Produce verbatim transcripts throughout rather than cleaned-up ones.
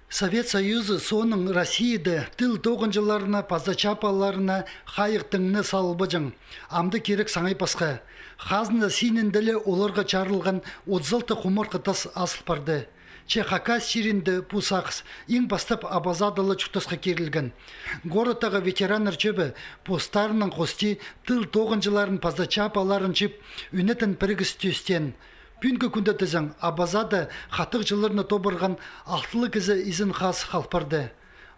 Совет Союзы соонаң Россияда тыл тоғынҷыларына паза чаапалларына хайығ тыңны салбаҷаң. Амды кирек саңай пасха. Хазна синінде ле оларға чарылған отыс алты хумархы тас азыл парды. Че Хакас чирінде пу сағыс иң пастап Абазадалы чуртасха кирілген. Городтағы ветераннар чӧбі постарының хости тыл тоғынҷыларын паза чаапалларын чыып, ӱнетін пірігіс тӧстеен. Пӱӱнгі кӱнде тізең, Абазада хатығҷыларны тобырған алтылы кізі изен-хазых ал парды.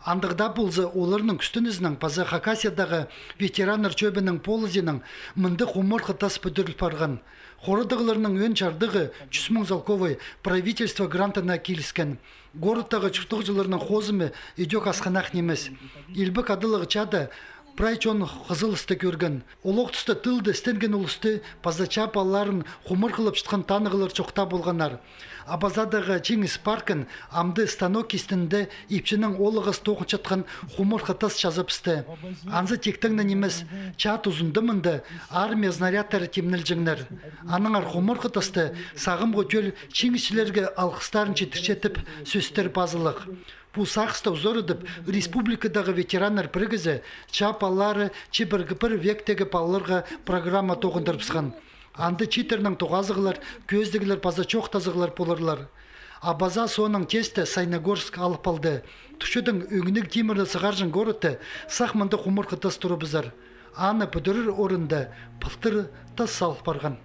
Андағ даа полза, оларның кӱстенізінең паза Хакасиядағы ветераннар чӧбінің полызиинаң мында хумархы тас пӱдіріл парған. Хорадығларның ӧӧн чардығы чӱс муң салковай правительство грантына киліскен. Городтағы чуртағҷыларның хозымы идӧк асхынах нимес. Илбек Адалығ чаада прай чон хызылысты кӧрген. Олох туста тылда істенген улусты паза чаапалларын хумархылапчатхан танығлар чоохтап полғаннар. Абазадағы Чиңіс паркын амды станок кистінде ипчінің олығас тоғынчатхан хумархы тас чазап пісті. Анзы тиктең нимес, чаа тузында мында армия снарядтары тимнелҷеңнер. Аннаңар хумархы тасты сағамғы тӧл чиңісчілерге алғыстарын читірчетіп сӧстер пазылығ. Пу сағысты узарадып, республикадағы ветераннар пірігізі чаапаллары чибіргі пір вектегі палаларға программа тоғындырыбысхан. Анда чииттернең тоғазығлар, кӧзідіглер паза чоохтазығлар поларлар. Абаза соонаң тесте Саяногорск алып алды. Турчудың ӧңніг тимірні сығарҷаң городта сах мында хумархы тас турыбызар. Аны пӱдірер орында пылтыр тас салыл парған.